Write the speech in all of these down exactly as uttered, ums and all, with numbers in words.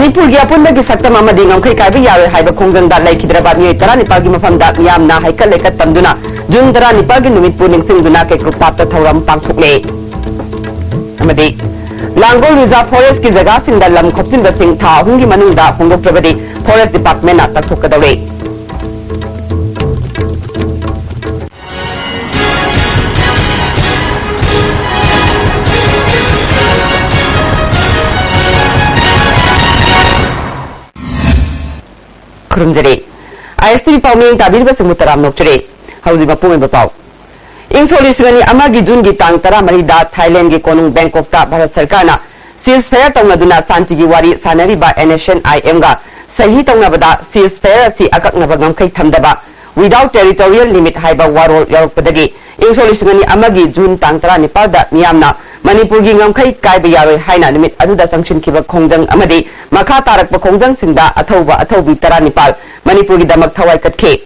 ꯃꯅꯤꯄꯨꯔꯒꯤ ꯑꯄꯨꯟꯕꯒꯤ ꯁꯛꯇꯝ ꯑꯃꯗꯤ ꯉꯝꯈꯩ ꯀꯥꯏꯕ ꯌꯥꯔꯣꯏ ꯍꯥꯏꯕ ꯈꯣꯡꯖꯪꯗ ꯂꯩꯈꯤꯗ꯭ꯔꯕ ꯃꯤꯑꯣꯏ ꯇꯔꯥꯅꯤꯄꯥꯜꯒꯤ ꯃꯐꯝꯗ ꯃꯤꯌꯥꯝꯅ ꯍꯩꯀꯠ ꯂꯩꯀꯠ ꯇꯝꯗꯨꯅ ꯖꯨꯟ ꯇꯔꯥꯅꯤꯄꯥꯜꯒꯤ ꯅꯨꯃꯤꯠꯄꯨ ꯅꯤꯡꯁꯤꯡꯗꯨꯅ ꯀꯦꯀ꯭ꯔꯨꯄꯥꯠꯇ ꯊꯧꯔꯝ ꯄꯥꯡꯊꯣꯛꯂꯦ꯫ ꯑꯃꯗꯤ ꯂꯥꯡꯒꯣꯜ ꯔꯤꯖꯥꯔꯚ ꯐꯣꯔꯦꯁ꯭ꯠꯀꯤ ꯖꯒꯥꯁꯤꯡꯗ ꯂꯝ ꯈꯣꯞꯆꯤꯟꯕꯁꯤꯡ ꯊꯥ ꯑꯍꯨꯝꯒꯤ ꯃꯅꯨꯡꯗ ꯍꯣꯡꯗꯣꯛꯇ꯭ꯔꯕꯗꯤ ꯐꯣꯔꯦꯁ꯭ꯠ ꯗꯤꯄꯥꯔꯠꯃꯦꯟꯠꯅ ꯀꯛꯊꯣꯛꯀꯗꯧꯔꯦ꯫ ꯈꯨꯔꯨꯝꯖꯔꯤ꯫ ISTV ꯄꯥꯎꯃꯤꯌꯦꯡ ꯇꯥꯕꯤꯔꯤꯕꯁꯤꯡꯕꯨ ꯇꯔꯥꯝꯅ ꯑꯣꯛꯆꯔꯤ꯫ ꯍꯧꯖꯤꯛ ꯃꯄꯨꯡ ꯑꯣꯏꯕ ꯄꯥꯎ꯫ ꯏꯪ ꯁꯣꯛ ꯂꯤꯁꯤꯡ ꯑꯅꯤ ꯑꯃꯒꯤ ꯖꯨꯟꯒꯤ ꯇꯥꯡ ꯇꯔꯥꯃꯔꯤꯗ ꯊꯥꯏꯂꯦꯟꯗꯒꯤ ꯀꯣꯅꯨꯡ ꯕꯦꯡꯀꯣꯛꯇ ꯚꯥꯔꯠ ꯁꯔꯀꯥꯔꯅ ceasefire ꯇꯧꯅꯗꯨꯅ ꯁꯥꯟꯇꯤꯒꯤ ꯋꯥꯔꯤ ꯁꯥꯅꯔꯤꯕ NSCN-IM-ꯒ ꯁꯍꯤ ꯇꯧꯅꯕꯗ ceasefire ꯑꯁꯤ ꯑꯀꯛꯅꯕ ꯉꯝꯈꯩ ꯊꯝꯗꯕ, without territorial limit ꯍꯥꯏꯕ ꯋꯥꯔꯣꯜ ꯌꯥꯎꯔꯛꯄꯗꯒꯤ ꯏꯪ ꯁꯣꯛ ꯂꯤꯁꯤꯡ ꯑꯅꯤ ꯑꯃꯒꯤ ꯖꯨꯟ ꯇꯥꯡ ꯇꯔꯥꯅꯤꯄꯥꯜꯗ ꯃꯤꯌꯥꯝꯅ ꯃꯅꯤꯄꯨꯔꯒꯤ ꯉꯝꯈꯩ ꯀꯥꯏꯕ ꯌꯥꯔꯣꯏ ꯍꯥꯏꯅ ꯅꯨꯃꯤꯠ ꯑꯗꯨꯗ ꯆꯪꯁꯤꯟꯈꯤꯕ ꯈꯣꯡꯖꯪ ꯑꯃꯗꯤ ꯃꯈꯥ ꯇꯥꯔꯛꯄ ꯈꯣꯡꯖꯪꯁꯤꯡꯗ ꯑꯊꯧꯕ ꯑꯊꯧꯕꯤ ꯇꯔꯥꯅꯤꯄꯥꯜ ꯃꯅꯤꯄꯨꯔꯒꯤꯗꯃꯛ ꯊꯋꯥꯏ ꯀꯠꯈꯤ꯫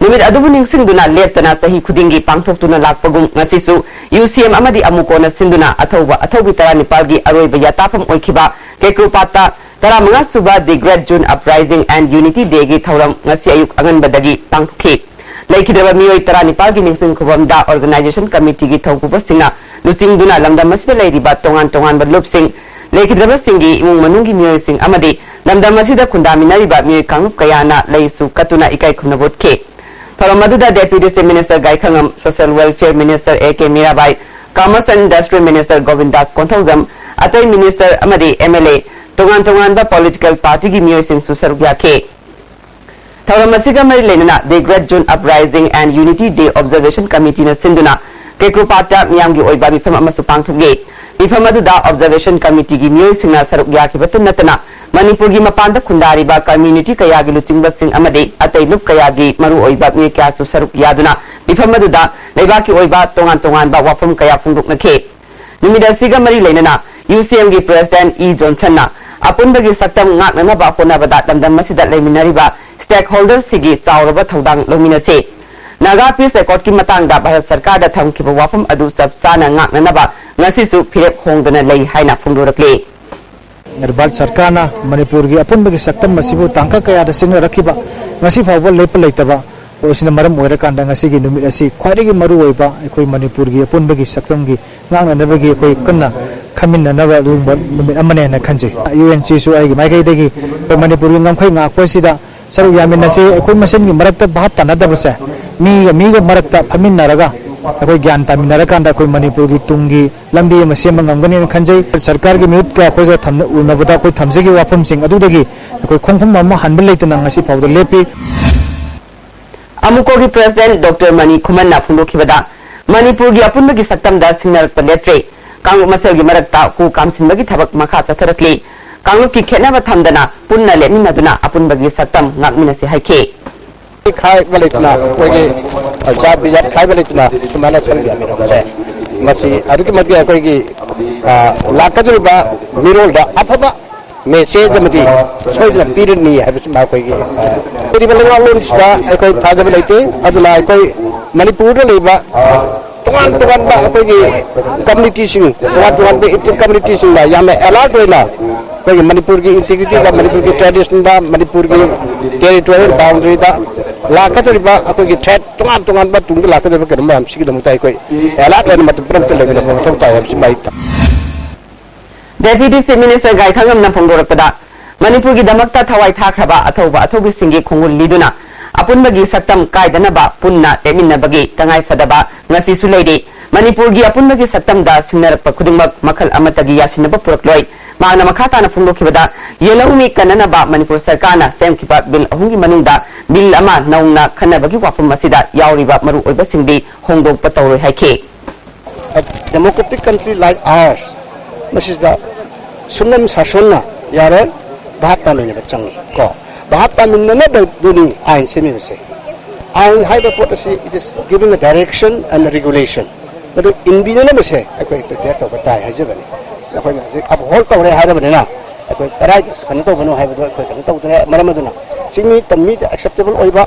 ꯅꯨꯃꯤꯠ ꯑꯗꯨꯕꯨ ꯅꯤꯡꯁꯤꯡꯗꯨꯅ ꯂꯦꯞꯇꯅ ꯆꯍꯤ ꯈꯨꯗꯤꯡꯒꯤ ꯄꯥꯡꯊꯣꯛꯇꯨꯅ ꯂꯥꯛꯄꯒꯨꯝ ꯉꯁꯤꯁꯨ UCM ꯑꯃꯗꯤ ꯑꯃꯨꯀꯣꯟꯅ ꯁꯤꯟꯗꯨꯅ ꯑꯊꯧꯕ ꯑꯊꯧꯕꯤ ꯇꯔꯥꯅꯤꯄꯥꯜꯒꯤ ꯑꯔꯣꯏꯕ ꯌꯥꯇꯥꯐꯝ ꯑꯣꯏꯈꯤꯕ ꯀꯦꯀ꯭ꯔꯨꯄꯥꯠꯇ ꯇꯔꯥꯃꯉꯥ ꯁꯨꯕ The Great June Uprising and Unity Day-ꯒꯤ ꯊꯧꯔꯝ ꯉꯁꯤ ꯑꯌꯨꯛ ꯑꯉꯟꯕꯗꯒꯤ ꯄꯥꯡꯊꯣꯛꯈꯤ꯫ ꯂꯩꯈꯤꯗ꯭ꯔꯕ ꯃꯤꯑꯣꯏ ꯇꯔꯥꯅꯤꯄꯥꯜꯒꯤ ꯅꯤꯡꯁꯤꯡ ꯈꯨꯕꯝꯗ organization committee-ꯒꯤ ꯊꯧꯄꯨꯕꯁꯤꯡꯅ ꯂꯨꯆꯤꯡꯗꯨꯅ ꯂꯝꯗꯝ ꯑꯁꯤꯗ ꯂꯩꯔꯤꯕ ꯇꯣꯉꯥꯟ ꯇꯣꯉꯥꯟꯕ ꯂꯨꯞꯁꯤꯡ, ꯂꯩꯈꯤꯗ꯭ꯔꯕꯁꯤꯡꯒꯤ ꯏꯃꯨꯡ ꯃꯅꯨꯡꯒꯤ ꯃꯤꯑꯣꯏꯁꯤꯡ ꯑꯃꯗꯤ ꯂꯝꯗꯝ ꯑꯁꯤꯗ ꯈꯨꯟꯗꯥꯃꯤꯟꯅꯔꯤꯕ ꯃꯤꯑꯣꯏ ꯀꯥꯡꯂꯨꯞ ꯀꯌꯥꯅ ꯂꯩꯁꯨ ꯀꯠꯇꯨꯅ ꯏꯀꯥꯏ ꯈꯨꯝꯅꯕ ꯎꯠꯈꯤ꯫ ꯊꯧꯔꯝ ꯑꯗꯨꯗ Deputy Chief Minister ꯒꯥꯏꯈꯉꯝ, Social Welfare Minister A K Mirabai, Commerce and Industry Minister ꯒꯣꯕꯤꯟꯗꯥꯁ Konthoujam, ꯑꯇꯩ minister ꯑꯃꯗꯤ MLA, ꯇꯣꯉꯥꯟ ꯇꯣꯉꯥꯟꯕ political party-ꯒꯤ ꯃꯤꯑꯣꯏꯁꯤꯡꯁꯨ ꯁꯔꯨꯛ ꯌꯥꯈꯤ꯫ ꯊꯧꯔꯝ ꯑꯁꯤꯒ ꯃꯔꯤ ꯂꯩꯅꯅ The Great June Uprising and Unity Day Observation Committee-ꯅ ꯁꯤꯟꯗꯨꯅ ꯀꯦꯀ꯭ꯔꯨꯄꯥꯠꯇ ꯃꯤꯌꯥꯝꯒꯤ ꯑꯣꯏꯕ ꯃꯤꯐꯝ ꯑꯃꯁꯨ ꯄꯥꯡꯊꯣꯛꯂꯤ꯫ ꯃꯤꯐꯝ ꯑꯗꯨꯗ observation committee-ꯒꯤ ꯃꯤꯑꯣꯏꯁꯤꯡꯅ ꯁꯔꯨꯛ ꯌꯥꯈꯤꯕꯇ ꯅꯠꯇꯅ ꯃꯅꯤꯄꯨꯔꯒꯤ ꯃꯄꯥꯟꯗ ꯈꯨꯟꯗꯥꯔꯤꯕ community ꯀꯌꯥꯒꯤ ꯂꯨꯆꯤꯡꯕꯁꯤꯡ ꯑꯃꯗꯤ ꯑꯇꯩ ꯂꯨꯞ ꯀꯌꯥꯒꯤ ꯃꯔꯨꯑꯣꯏꯕ ꯃꯤꯑꯣꯏ ꯀꯌꯥꯁꯨ ꯁꯔꯨꯛ ꯌꯥꯗꯨꯅ ꯃꯤꯐꯝ ꯑꯗꯨꯗ ꯂꯩꯕꯥꯛꯀꯤ ꯑꯣꯏꯕ ꯇꯣꯉꯥꯟ ꯇꯣꯉꯥꯟꯕ ꯋꯥꯐꯝ ꯀꯌꯥ ꯐꯣꯡꯗꯣꯛꯅꯈꯤ꯫ ꯅꯨꯃꯤꯠ ꯑꯁꯤꯒ ꯃꯔꯤ ꯂꯩꯅꯅ UCM-ꯒꯤ President E ꯖꯣꯟꯁꯟꯅ ꯑꯄꯨꯟꯕꯒꯤ ꯁꯛꯇꯝ ꯉꯥꯛꯅꯅꯕ ꯍꯣꯠꯅꯕꯗ ꯂꯝꯗꯝ ꯑꯁꯤꯗ ꯂꯩꯃꯤꯟꯅꯔꯤꯕ stakeholders-ꯁꯤꯡꯒꯤ ꯆꯥꯎꯔꯕ ꯊꯧꯗꯥꯡ ꯂꯧꯃꯤꯟꯅꯁꯤ꯫ Naga Peace Accord-ꯀꯤ ꯃꯇꯥꯡꯗ ꯚꯥꯔꯠ ꯁꯔꯀꯥꯔꯗ ꯊꯝꯈꯤꯕ ꯋꯥꯐꯝ ꯑꯗꯨ ꯆꯞ ꯆꯥꯅ ꯉꯥꯛꯅꯅꯕ ꯉꯁꯤꯁꯨ ꯐꯤꯔꯦꯞ ꯍꯣꯡꯗꯅ ꯂꯩ ꯍꯥꯏꯅ ꯐꯣꯡꯗꯣꯔꯛꯂꯤ꯫ ꯚꯥꯔꯠ ꯁꯔꯀꯥꯔꯅ ꯃꯅꯤꯄꯨꯔꯒꯤ ꯑꯄꯨꯟꯕꯒꯤ ꯁꯛꯇꯝ ꯑꯁꯤꯕꯨ ꯇꯥꯡꯀꯛ ꯀꯌꯥꯗ ꯁꯤꯡꯅꯔꯛꯈꯤꯕ, ꯉꯁꯤ ꯐꯥꯎꯕ ꯂꯦꯞꯄ ꯂꯩꯇꯕ ꯄꯣꯠ ꯑꯁꯤꯅ ꯃꯔꯝ ꯑꯣꯏꯔꯀꯥꯟꯗ, ꯉꯁꯤꯒꯤ ꯅꯨꯃꯤꯠ ꯑꯁꯤ ꯈ꯭ꯋꯥꯏꯗꯒꯤ ꯃꯔꯨ ꯑꯣꯏꯕ ꯑꯩꯈꯣꯏ ꯃꯅꯤꯄꯨꯔꯒꯤ ꯑꯄꯨꯟꯕꯒꯤ ꯁꯛꯇꯝꯒꯤ ꯉꯥꯛꯅꯅꯕꯒꯤ ꯑꯩꯈꯣꯏ ꯀꯟꯅ ꯈꯟꯃꯤꯟꯅꯅꯕ ꯑꯗꯨꯒꯨꯝꯕ ꯅꯨꯃꯤꯠ ꯑꯃꯅꯦꯅ ꯈꯟꯖꯩ꯫ ꯌꯨ ꯑꯦꯟ ꯁꯤꯁꯨ ꯑꯩꯒꯤ ꯃꯥꯏꯀꯩꯗꯒꯤ ꯑꯩꯈꯣꯏ ꯃꯅꯤꯄꯨꯔꯒꯤ ꯉꯝꯈꯩ ꯉꯥꯛꯄ ꯑꯁꯤꯗ ꯁꯔꯨꯛ ꯌꯥꯃꯤꯟꯅꯁꯤ꯫ ꯑꯩꯈꯣꯏ ꯃꯁꯦꯟꯒꯤ ꯃꯔꯛꯇ ꯚꯥꯞ ꯇꯥꯅꯗꯕꯁꯦ ꯃꯤꯒ ꯃꯤꯒ ꯃꯔꯛꯇ ꯐꯝꯃꯤꯟꯅꯔꯒ ꯑꯩꯈꯣꯏ ꯒ꯭ꯌꯥꯟ ꯇꯥꯃꯤꯟꯅꯔꯀꯥꯟꯗ ꯑꯩꯈꯣꯏ ꯃꯅꯤꯄꯨꯔꯒꯤ ꯇꯨꯡꯒꯤ ꯂꯝꯕꯤ ꯑꯃ ꯁꯦꯝꯕ ꯉꯝꯒꯅꯤꯅ ꯈꯟꯖꯩ꯫ ꯁꯔꯀꯥꯔꯒꯤ ꯃꯤꯍꯨꯠꯀ ꯑꯩꯈꯣꯏꯒ ꯊꯝꯅ-, ꯎꯅꯕꯗ ꯑꯩꯈꯣꯏ ꯊꯝꯖꯈꯤꯕ ꯋꯥꯐꯝꯁꯤꯡ ꯑꯗꯨꯗꯒꯤ ꯑꯩꯈꯣꯏ ꯈꯣꯡꯐꯝ ꯑꯃ ꯍꯟꯕ ꯂꯩꯇꯅ ꯉꯁꯤ ꯐꯥꯎꯕꯗ ꯂꯦꯞꯄꯤ꯫ ꯑꯃꯨꯀꯣꯒꯤ ꯄ꯭ꯔꯦꯁꯤꯗꯦꯟꯠ ꯗꯣꯛꯇꯔ ꯃꯅꯤ ꯈꯨꯃꯟꯅ ꯐꯣꯡꯗꯣꯛꯈꯤꯕꯗ, ꯃꯅꯤꯄꯨꯔꯒꯤ ꯑꯄꯨꯟꯕꯒꯤ ꯁꯛꯇꯝꯗ ꯁꯤꯡꯅꯔꯛꯄ ꯂꯦꯞꯇ꯭ꯔꯦ꯫ ꯀꯥꯡꯂꯨꯞ ꯃꯁꯦꯜꯒꯤ ꯃꯔꯛꯇ ꯀꯨ ꯀꯥꯝꯁꯤꯟꯕꯒꯤ ꯊꯕꯛ ꯃꯈꯥ ꯆꯠꯊꯔꯛꯂꯤ꯫ ꯀꯥꯡꯂꯨꯞꯀꯤ ꯈꯦꯠꯅꯕ ꯊꯝꯗꯅ ꯄꯨꯟꯅ ꯂꯦꯞꯃꯤꯟꯅꯗꯨꯅ ꯑꯄꯨꯟꯕꯒꯤ ꯁꯛꯇꯝ ꯉꯥꯛꯃꯤꯟꯅꯁꯤ ꯍꯥꯏꯈꯤ꯫ ꯈꯥꯏꯕ ꯂꯩꯇꯅ, ꯑꯩꯈꯣꯏꯒꯤ ꯖꯥꯠ ꯕꯤꯖꯥꯠ ꯈꯥꯏꯕ ꯂꯩꯇꯅ ꯁꯨꯃꯥꯏꯅ ꯁꯔꯨꯛ ꯌꯥꯃꯤꯟꯅꯕꯁꯦ, ꯃꯁꯤ ꯑꯗꯨꯛꯀꯤ ꯃꯇꯤꯛ ꯑꯩꯈꯣꯏꯒꯤ, ꯑ, ꯂꯥꯛꯀꯗꯧꯔꯤꯕ ꯃꯤꯔꯣꯜꯗ ꯑꯐꯕ ꯃꯦꯁꯦꯖ ꯑꯃꯗꯤ ꯁꯣꯏꯗꯅ ꯄꯤꯔꯅꯤ ꯍꯥꯏꯕꯁꯤꯃ ꯑꯩꯈꯣꯏꯒꯤ, ꯑ, ꯂꯩꯔꯤꯕ ꯂꯩꯉꯥꯛꯂꯣꯟꯁꯤꯗ ꯑꯩꯈꯣꯏ ꯊꯥꯖꯕ ꯂꯩꯇꯦ꯫ ꯑꯗꯨꯅ ꯑꯩꯈꯣꯏ ꯃꯅꯤꯄꯨꯔꯗ ꯂꯩꯕ ꯇꯣꯉꯥꯟ ꯇꯣꯉꯥꯟꯕ ꯑꯩꯈꯣꯏꯒꯤ ꯀꯝꯃꯨꯅꯤꯇꯤꯁꯤꯡ, ꯇꯣꯉꯥꯟ ꯇꯣꯉꯥꯟꯕ ꯏꯊꯅꯤꯛ ꯀꯝꯃꯨꯅꯤꯇꯤꯁꯤꯡꯅ ꯌꯥꯝꯅ ꯑꯦꯂꯔꯠ ꯑꯣꯏꯅ ꯑꯩꯈꯣꯏꯒꯤ ꯃꯅꯤꯄꯨꯔꯒꯤ ꯏꯟꯇꯤꯒ꯭ꯔꯤꯇꯤꯗ, ꯃꯅꯤꯄꯨꯔꯒꯤ ꯇ꯭ꯔꯦꯗꯤꯁꯟꯗ, ꯃꯅꯤꯄꯨꯔꯒꯤ ꯇꯦꯔꯤꯇꯣꯔꯤꯌꯦꯜ ꯕꯥꯎꯟꯗꯔꯤꯗ ꯂꯥꯛꯀꯗꯧꯔꯤꯕ ꯑꯩꯈꯣꯏꯒꯤ ꯊ꯭ꯔꯦꯠ, ꯇꯣꯉꯥꯟ ꯇꯣꯉꯥꯟꯕ ꯇꯨꯡꯗ ꯂꯥꯛꯀꯗꯧꯔꯤꯕ ꯀꯩꯅꯣ ꯃꯌꯥꯝꯁꯤꯒꯤꯗꯃꯛꯇ ꯑꯩꯈꯣꯏ ꯑꯦꯂꯔꯠ ꯑꯣꯏꯅ ꯃꯇꯝ ꯄꯨꯝꯅꯃꯛꯇ ꯂꯩꯃꯤꯟꯅꯕ ꯃꯊꯧ ꯇꯥꯏ ꯍꯥꯏꯕꯁꯤꯃ ꯑꯩ Deputy Chief Minister ꯒꯥꯏꯈꯥꯉꯝꯅ ꯐꯣꯡꯗꯣꯔꯛꯄꯗ, ꯃꯅꯤꯄꯨꯔꯒꯤꯗꯃꯛꯇ ꯊꯋꯥꯏ ꯊꯥꯈ꯭ꯔꯕ ꯑꯊꯧꯕ ꯑꯊꯧꯕꯤꯁꯤꯡꯒꯤ ꯈꯣꯡꯒꯨꯜ ꯂꯤꯗꯨꯅ ꯑꯄꯨꯟꯕꯒꯤ ꯁꯛꯇꯝ ꯀꯥꯏꯗꯅꯕ ꯄꯨꯟꯅ ꯂꯦꯞꯃꯤꯟꯅꯕꯒꯤ ꯇꯉꯥꯏꯐꯗꯕ ꯉꯁꯤꯁꯨ ꯂꯩꯔꯤ꯫ ꯃꯅꯤꯄꯨꯔꯒꯤ ꯑꯄꯨꯟꯕꯒꯤ ꯁꯛꯇꯝꯗ ꯁꯤꯡꯅꯔꯛꯄ ꯈꯨꯗꯤꯡꯃꯛ ꯃꯈꯜ ꯑꯃꯠꯇꯒꯤ ꯌꯥꯁꯤꯟꯅꯕ ꯄꯨꯔꯛꯂꯣꯏ꯫ ꯃꯍꯥꯛꯅ ꯃꯈꯥ ꯇꯥꯅ ꯐꯣꯡꯗꯣꯛꯈꯤꯕꯗ, ꯌꯦꯜꯍꯧꯃꯤ ꯀꯟꯅꯅꯕ ꯃꯅꯤꯄꯨꯔ ꯁꯔꯀꯥꯔꯅ ꯁꯦꯝꯈꯤꯕ ꯕꯤꯜ ꯑꯍꯨꯝꯒꯤ ꯃꯅꯨꯡꯗ ꯕꯤꯜ ꯑꯃ ꯅꯧꯅ ꯈꯟꯅꯕꯒꯤ ꯋꯥꯐꯝ ꯑꯁꯤꯗ ꯌꯥꯎꯔꯤꯕ ꯃꯔꯨꯑꯣꯏꯕꯁꯤꯡꯗꯤ ꯍꯣꯡꯗꯣꯛꯄ ꯇꯧꯔꯣꯏ ꯍꯥꯏꯈꯤ꯫ A democratic country like ours, ꯃꯁꯤꯗ ꯁꯨꯡꯅꯝ ꯁꯥꯁꯣꯟꯅ ꯌꯥꯔꯣꯏ, ꯚꯥꯞ ꯇꯥꯃꯤꯟꯅꯕ ꯆꯪꯉꯤ ꯀꯣ꯫ ꯚꯥꯞ ꯇꯥꯃꯤꯟꯅꯅꯕꯗꯨꯅꯤ ꯑꯥꯏꯟ ꯁꯦꯝꯃꯤꯕꯁꯦ꯫ ꯑꯥꯏꯟ ꯍꯥꯏꯕ ꯄꯣꯠ ꯑꯁꯤ, it is giving a direction and a regulation. ꯃꯗꯨ ꯏꯟꯕꯤꯅꯅꯕꯁꯦ ꯑꯩꯈꯣꯏ ꯄ꯭ꯔꯤꯄꯦꯌꯔ ꯇꯧꯕ ꯇꯥꯏ ꯍꯥꯏꯖꯕꯅꯤ꯫ ꯑꯩꯈꯣꯏꯅ ꯍꯧꯖꯤꯛ ꯑꯞꯍꯣꯜ ꯇꯧꯔꯦ ꯍꯥꯏꯔꯕꯅꯤꯅ, ꯑꯩꯈꯣꯏ ꯀꯗꯥꯏꯗ ꯀꯩꯅꯣ ꯇꯧꯕꯅꯣ ꯍꯥꯏꯕꯗꯣ ꯑꯩꯈꯣꯏ ꯀꯩꯅꯣ ꯇꯧꯗ꯭ꯔꯦ꯫ ꯃꯔꯝ ꯑꯗꯨꯅ ꯆꯤꯡꯃꯤ ꯇꯝꯃꯤꯗ ꯑꯦꯛꯁꯦꯞꯇꯦꯕꯜ ꯑꯣꯏꯕ,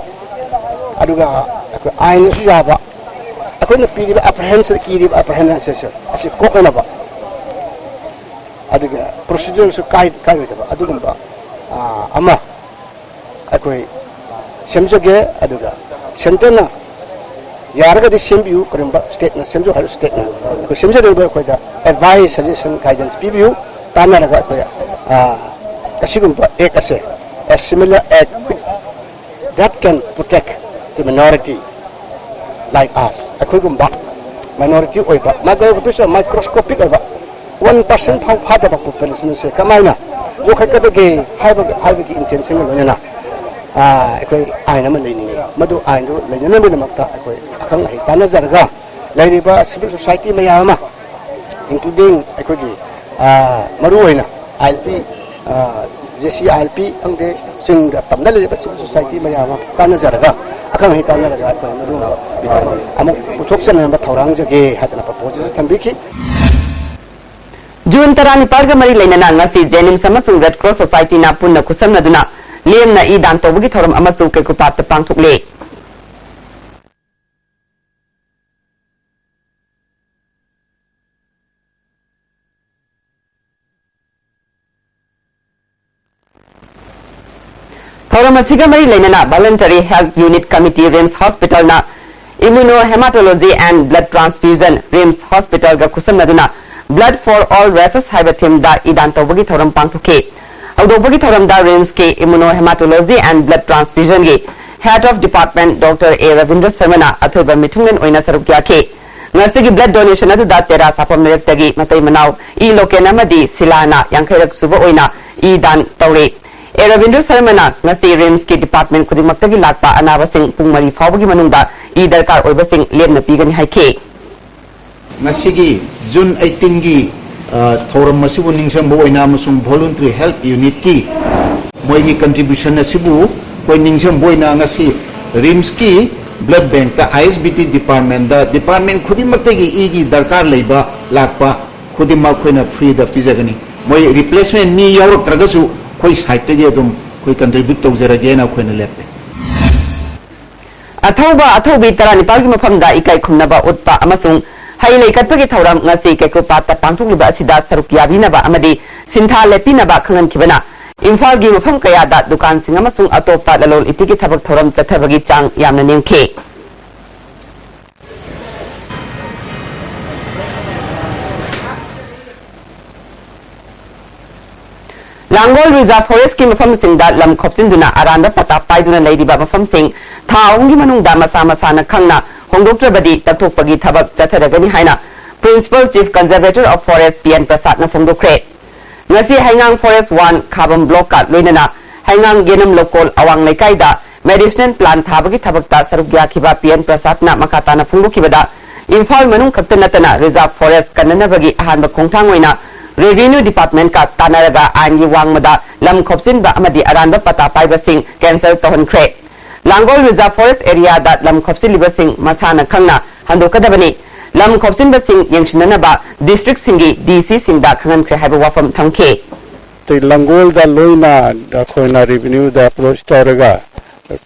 ꯑꯗꯨꯒ ꯑꯩꯈꯣꯏ ꯑꯥꯏꯟꯅꯁꯨ ꯌꯥꯕ, ꯑꯩꯈꯣꯏꯅ ꯄꯤꯔꯤꯕ ꯑꯦꯄ꯭ꯔꯤꯍꯦꯟꯁꯟ, ꯀꯤꯔꯤꯕ ꯑꯦꯄ꯭ꯔꯤꯍꯦꯟꯁꯟ ꯑꯁꯤ ꯀꯣꯛꯅꯅꯕ, ꯑꯗꯨꯒ ꯄ꯭ꯔꯣꯁꯤꯗ꯭ꯌꯨꯔꯁꯨ ꯀꯥꯏ ꯀꯥꯏꯔꯣꯏꯗꯕ ꯑꯗꯨꯒꯨꯝꯕ ꯑꯃ ꯑꯩꯈꯣꯏ ꯁꯦꯝꯖꯒꯦ꯫ ꯑꯗꯨꯒ ꯁꯦꯟꯇꯔꯅ ꯌꯥꯔꯒꯗꯤ ꯁꯦꯝꯕꯤꯌꯨ, ꯀꯔꯤꯒꯨꯝꯕ ꯁ꯭ꯇꯦꯠꯅ ꯁꯦꯝꯖꯧ ꯍꯥꯏꯔꯁꯨ ꯁ꯭ꯇꯦꯠꯅ ꯑꯩꯈꯣꯏ ꯁꯦꯝꯖꯔꯤꯕ ꯑꯩꯈꯣꯏꯗ ꯑꯦꯗꯚꯥꯏꯁ, ꯁꯖꯦꯁꯟ, ꯒꯥꯏꯗꯦꯟꯁ ꯄꯤꯕꯤꯌꯨ꯫ ꯇꯥꯟꯅꯔꯒ ꯑꯩꯈꯣꯏ ꯑꯁꯤꯒꯨꯝꯕ ꯑꯦꯛ ꯑꯁꯦ, a similar act that can protect the minority like us, ꯑꯩꯈꯣꯏꯒꯨꯝꯕ ꯃꯥꯏꯅꯣꯔꯤꯇꯤ ꯑꯣꯏꯕ, ꯃꯥꯏꯀ꯭ꯔꯣꯁꯀꯣꯄꯤꯛ ꯑꯣꯏꯕ, ꯋꯥꯟ ꯄꯥꯔꯁꯦꯟ ꯐꯥꯎ ꯐꯥꯗꯕ ꯄꯣꯄꯨꯂꯦꯁꯟ ꯑꯁꯦ ꯀꯃꯥꯏꯅ ꯌꯣꯛꯈꯠꯀꯗꯒꯦ ꯍꯥꯏꯕꯒꯤ ꯍꯥꯏꯕꯒꯤ ꯏꯟꯇꯦꯟꯁꯟꯒ ꯂꯣꯏꯅꯅ ꯑꯩꯈꯣꯏ ꯑꯥꯏꯟ ꯑꯃ ꯂꯩꯅꯤꯡꯉꯤ꯫ ꯃꯗꯨ ꯑꯥꯏꯟꯗꯨ ꯂꯩꯅꯅꯕꯒꯤꯗꯃꯛꯇ ꯑꯩꯈꯣꯏ ꯑꯈꯪ ꯑꯍꯩ ꯇꯥꯟꯅꯖꯔꯒ ꯂꯩꯔꯤꯕ ꯁꯤꯚꯤꯜ ꯁꯣꯁꯥꯏꯇꯤ ꯃꯌꯥꯝ ꯑꯃ, ꯏꯟꯀ꯭ꯂꯨꯗꯤꯡ ꯑꯩꯈꯣꯏꯒꯤ ꯃꯔꯨ ꯑꯣꯏꯅ ꯑꯥꯏ L P, J C I L P ꯈꯪꯗꯦ, ꯆꯤꯡꯗ ꯇꯝꯗ ꯂꯩꯔꯤꯕ ꯁꯤꯚꯤꯜ ꯁꯣꯁꯥꯏꯇꯤ ꯃꯌꯥꯝ ꯑꯃ ꯇꯥꯟꯅꯖꯔꯒ, ꯑꯈꯪ ꯑꯍꯩ ꯇꯥꯟꯅꯔꯒ ꯑꯩꯈꯣꯏ ꯃꯗꯨ ꯑꯃꯨꯛ ꯄꯨꯊꯣꯛꯆꯅꯅꯕ ꯊꯧꯔꯥꯡꯖꯒꯦ ꯍꯥꯏꯗꯅ ꯄ꯭ꯔꯄꯣꯖꯦꯜ ꯊꯝꯕꯤꯈꯤ꯫ ꯖꯨꯟ ꯇꯔꯥꯅꯤꯄꯥꯜꯒ ꯃꯔꯤ ꯂꯩꯅꯅ ꯉꯁꯤ ꯖꯦꯅꯤꯝꯁ ꯑꯃꯁꯨꯡ ꯔꯦꯗ ꯀ꯭ꯔꯣꯁ ꯁꯣꯁꯥꯏꯇꯤꯅ ꯄꯨꯟꯅ ꯈꯨꯠꯁꯝꯅꯗꯨꯅ ꯂꯦꯝꯅ ꯏ ꯗꯥꯟ ꯇꯧꯕꯒꯤ ꯊꯧꯔꯝ ꯑꯃꯁꯨ ꯀꯦꯀꯨꯄꯥꯠꯇ ꯄꯥꯡꯊꯣꯛꯂꯦ꯫ ꯊꯧꯔꯝ ꯑꯁꯤꯒ ꯃꯔꯤ ꯂꯩꯅꯅ Voluntary Health Unit Committee, RIMS Hospitalꯅ Immunohematology and Blood Transfusion, RIMS Hospitalꯒ ꯈꯨꯠꯁꯝꯅꯗꯨꯅ Blood for All Races ꯍꯥꯏꯕ themeꯗ ꯏ ꯗꯥꯟ ꯇꯧꯕꯒꯤ ꯊꯧꯔꯝ ꯄꯥꯡꯊꯣꯛꯈꯤ꯫ ꯍꯧꯗꯣꯛꯄꯒꯤ ꯊꯧꯔꯝꯗ RIMSꯀꯤ Immunohematology and Blood Transfusionꯒꯤ Head of Department Doctor A Rabindra ꯁꯔꯃꯅ ꯑꯊꯣꯏꯕ ꯃꯤꯊꯨꯡꯂꯦꯟ ꯑꯣꯏꯅ ꯁꯔꯨꯛ ꯌꯥꯈꯤ꯫ ꯉꯁꯤꯒꯤ blood donation ꯑꯗꯨꯗ ꯇꯦꯔꯥ ꯁꯥꯐꯝ ꯂꯩꯔꯛꯇꯒꯤ ꯃꯇꯩ ꯃꯅꯥꯎ ꯏ ꯂꯣꯀꯦꯟ ꯑꯃꯗꯤ ꯁꯤꯂꯥꯅ ꯌꯥꯡꯈꯩꯔꯛ ꯁꯨꯕ ꯑꯣꯏꯅ ꯏ ꯗꯥꯟ ꯇꯧꯔꯦ꯫ ꯑꯦ ꯔꯕꯤꯟꯗ꯭ꯔ ꯁꯔꯃꯅ ꯉꯁꯤ RIMSꯀꯤ department ꯈꯨꯗꯤꯡꯃꯛꯇꯒꯤ ꯂꯥꯛꯄ ꯑꯅꯥꯕꯁꯤꯡ ꯄꯨꯡ ꯃꯔꯤ ꯐꯥꯎꯕꯒꯤ ꯃꯅꯨꯡꯗ ꯏ ꯗꯔꯀꯥꯔ ꯑꯣꯏꯕꯁꯤꯡ ꯂꯦꯝꯅ ꯄꯤꯒꯅꯤ ꯍꯥꯏꯈꯤ꯫ ꯉꯁꯤꯒꯤ June eighteenꯒꯤ, ꯑ, ꯊꯧꯔꯝ ꯑꯁꯤꯕꯨ ꯅꯤꯡꯁꯤꯡꯕ ꯑꯣꯏꯅ ꯑꯃꯁꯨꯡ Voluntary Health Unitꯀꯤ ꯃꯣꯏꯒꯤ contribution ꯑꯁꯤꯕꯨ ꯑꯩꯈꯣꯏ ꯅꯤꯡꯁꯤꯡꯕ ꯑꯣꯏꯅ ꯉꯁꯤ RIMSꯀꯤ blood bankꯇ, ISBT departmentꯇ, department ꯈꯨꯗꯤꯡꯃꯛꯇꯒꯤ ꯏꯒꯤ ꯗꯔꯀꯥꯔ ꯂꯩꯕ ꯂꯥꯛꯄ ꯈꯨꯗꯤꯡꯃꯛ ꯑꯩꯈꯣꯏꯅ freeꯗ ꯄꯤꯖꯒꯅꯤ꯫ ꯃꯣꯏ replacement ꯃꯤ ꯌꯥꯎꯔꯛꯇ꯭ꯔꯒꯁꯨ ꯑꯩꯈꯣꯏ sideꯇꯒꯤ ꯑꯗꯨꯝ ꯑꯩꯈꯣꯏ contribute ꯇꯧꯖꯔꯒꯦꯅ ꯑꯩꯈꯣꯏꯅ ꯂꯦꯞꯄꯦ꯫ ꯑꯊꯧꯕ ꯑꯊꯧꯕꯤ ꯇꯔꯥꯅꯤꯄꯥꯜꯒꯤ ꯃꯐꯝꯗ ꯏꯀꯥꯏ ꯈꯨꯝꯅꯕ ꯎꯠꯄ ꯑꯃꯁꯨꯡ ꯍꯩ ꯂꯩ ꯀꯠꯄꯒꯤ ꯊꯧꯔꯝ ꯉꯁꯤ ꯀꯦꯀ꯭ꯔꯨꯄꯥꯠꯇ ꯄꯥꯡꯊꯣꯛꯂꯤꯕ ꯑꯁꯤꯗ ꯁꯔꯨꯛ ꯌꯥꯕꯤꯅꯕ ꯑꯃꯗꯤ ꯁꯤꯟꯊꯥ ꯂꯦꯞꯄꯤꯅꯕ ꯈꯪꯍꯟꯈꯤꯕꯅ ꯏꯝꯐꯥꯜꯒꯤ ꯃꯐꯝ ꯀꯌꯥꯗ ꯗꯨꯀꯥꯟꯁꯤꯡ ꯑꯃꯁꯨꯡ ꯑꯇꯣꯞꯄ ꯂꯂꯣꯟ ꯏꯇꯤꯛꯀꯤ ꯊꯕꯛ ꯊꯧꯔꯝ ꯆꯠꯊꯕꯒꯤ ꯆꯥꯡ ꯌꯥꯝꯅ ꯅꯦꯝꯈꯤ꯫ ꯂꯥꯡꯒꯣꯜ ꯔꯤꯖꯥꯔꯚ ꯐꯣꯔꯦꯁ꯭ꯠꯀꯤ ꯃꯐꯝꯁꯤꯡꯗ ꯂꯝ ꯈꯣꯞꯆꯤꯟꯗꯨꯅ ꯑꯔꯥꯟꯕ ꯄꯇꯥ ꯄꯥꯏꯗꯨꯅ ꯂꯩꯔꯤꯕ ꯃꯐꯝꯁꯤꯡ ꯊꯥ ꯑꯍꯨꯝꯒꯤ ꯃꯅꯨꯡꯗ ꯃꯁꯥ ꯃꯁꯥꯅ ꯈꯪꯅ ꯍꯣꯡꯗꯣꯛꯇ꯭ꯔꯕꯗꯤ ꯇꯛꯊꯣꯛꯄꯒꯤ ꯊꯕꯛ ꯆꯠꯊꯔꯒꯅꯤ ꯍꯥꯏꯅ Principal Chief Conservator of Forest P N ꯄ꯭ꯔꯁꯥꯗꯅ ꯐꯣꯡꯗꯣꯛꯈ꯭ꯔꯦ꯫ ꯉꯁꯤ ꯍꯩꯉꯥꯡ ꯐꯣꯔꯦꯁ꯭ꯠ ꯋꯥꯟ ꯈꯥꯕꯝ ꯕ꯭ꯂꯣꯛꯀ ꯂꯣꯏꯅꯅ ꯍꯩꯉꯥꯡ ꯌꯦꯅꯝ ꯂꯧꯀꯣꯜ ꯑꯋꯥꯡ ꯂꯩꯀꯥꯏꯗ ꯃꯦꯗꯤꯁꯤꯅꯦꯜ ꯄ꯭ꯂꯥꯟ ꯊꯥꯕꯒꯤ ꯊꯕꯛꯇ ꯁꯔꯨꯛ ꯌꯥꯈꯤꯕ ꯄꯤ ꯑꯦꯟ ꯄ꯭ꯔꯁꯥꯗꯅ ꯃꯈꯥ ꯇꯥꯅ ꯐꯣꯡꯗꯣꯛꯈꯤꯕꯗ, ꯏꯝꯐꯥꯜ ꯃꯅꯨꯡ ꯈꯛꯇ ꯅꯠꯇꯅ ꯔꯤꯖꯥꯔꯚ ꯐꯣꯔꯦꯁ꯭ꯠ ꯀꯟꯅꯅꯕꯒꯤ ꯑꯍꯥꯟꯕ ꯈꯣꯡꯊꯥꯡ ꯑꯣꯏꯅ ꯔꯦꯚꯤꯅ꯭ꯌꯨ ꯗꯤꯄꯥꯔꯠꯃꯦꯟꯠꯀ ꯇꯥꯟꯅꯔꯒ ꯑꯥꯏꯟꯒꯤ ꯋꯥꯡꯃꯗ ꯂꯝ ꯈꯣꯞꯆꯤꯟꯕ ꯑꯃꯗꯤ ꯑꯔꯥꯟꯕ ꯄꯇꯥ ꯄꯥꯏꯕꯁꯤꯡ ꯀꯦꯟꯁꯦꯜ ꯇꯧꯍꯟꯈ꯭ꯔꯦ꯫ ꯂꯥꯡꯒꯣꯜ ꯔꯤꯖꯥꯔꯚ ꯐꯣꯔꯦꯁ꯭ꯠ ꯑꯦꯔꯤꯌꯥꯗ ꯂꯝ ꯈꯣꯞꯆꯤꯜꯂꯤꯕꯁꯤꯡ ꯃꯁꯥꯅ ꯈꯪꯅ ꯍꯟꯗꯣꯛꯀꯗꯕꯅꯤ꯫ ꯂꯝ ꯈꯣꯞꯆꯤꯟꯕꯁꯤꯡ ꯌꯦꯡꯁꯤꯟꯅꯅꯕ ꯗꯤꯁꯇ꯭ꯔꯤꯛꯁꯤꯡꯒꯤ ꯗꯤ ꯁꯤꯁꯤꯡꯗ ꯈꯪꯍꯟꯈ꯭ꯔꯦ ꯍꯥꯏꯕ ꯋꯥꯐꯝ ꯊꯝꯈꯤ꯫ ꯑꯇꯩ ꯂꯥꯡꯒꯣꯜꯗ ꯂꯣꯏꯅ ꯑꯩꯈꯣꯏꯅ ꯔꯦꯚꯤꯅ꯭ꯌꯨꯗ ꯑꯦꯄ꯭ꯔꯣꯆ ꯇꯧꯔꯒ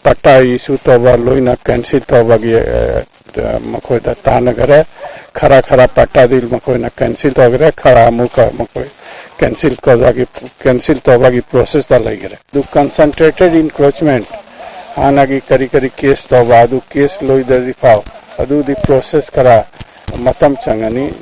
ꯄꯇꯥ ꯏꯁꯨ ꯇꯧꯕ ꯂꯣꯏꯅ ꯀꯦꯟꯁꯦꯜ ꯇꯧꯕꯒꯤ, ꯑ, ꯑ, ꯃꯈꯣꯏꯗ ꯇꯥꯟꯅꯈꯔꯦ꯫ ꯈꯔ ꯈꯔ ꯄꯇꯥꯗꯤ ꯃꯈꯣꯏꯅ ꯀꯦꯟꯁꯦꯜ ꯇꯧꯈ꯭ꯔꯦ, ꯈꯔ ꯑꯃꯨꯛꯀ ꯃꯈꯣꯏ ꯀꯦꯟꯁꯦꯜ ꯇꯧꯕꯒꯤ, ꯀꯦꯟꯁꯦꯜ ꯇꯧꯕꯒꯤ ꯄ꯭ꯔꯣꯁꯦꯁꯇ ꯂꯩꯈꯔꯦ꯫ ꯑꯗꯨ ꯀꯟꯁꯦꯟꯇ꯭ꯔꯦꯇꯦꯗ ꯏꯟꯀ꯭ꯔꯣꯆꯃꯦꯟꯠ ꯍꯥꯟꯅꯒꯤ ꯀꯔꯤ ꯀꯔꯤ ꯀꯦꯁ ꯇꯧꯕ ꯑꯗꯨ ꯀꯦꯁ ꯂꯣꯏꯗ꯭ꯔꯤ ꯐꯥꯎ ꯑꯗꯨꯗꯤ ꯄ꯭ꯔꯣꯁꯦꯁ ꯈꯔ ꯃꯇꯝ ꯆꯪꯒꯅꯤ,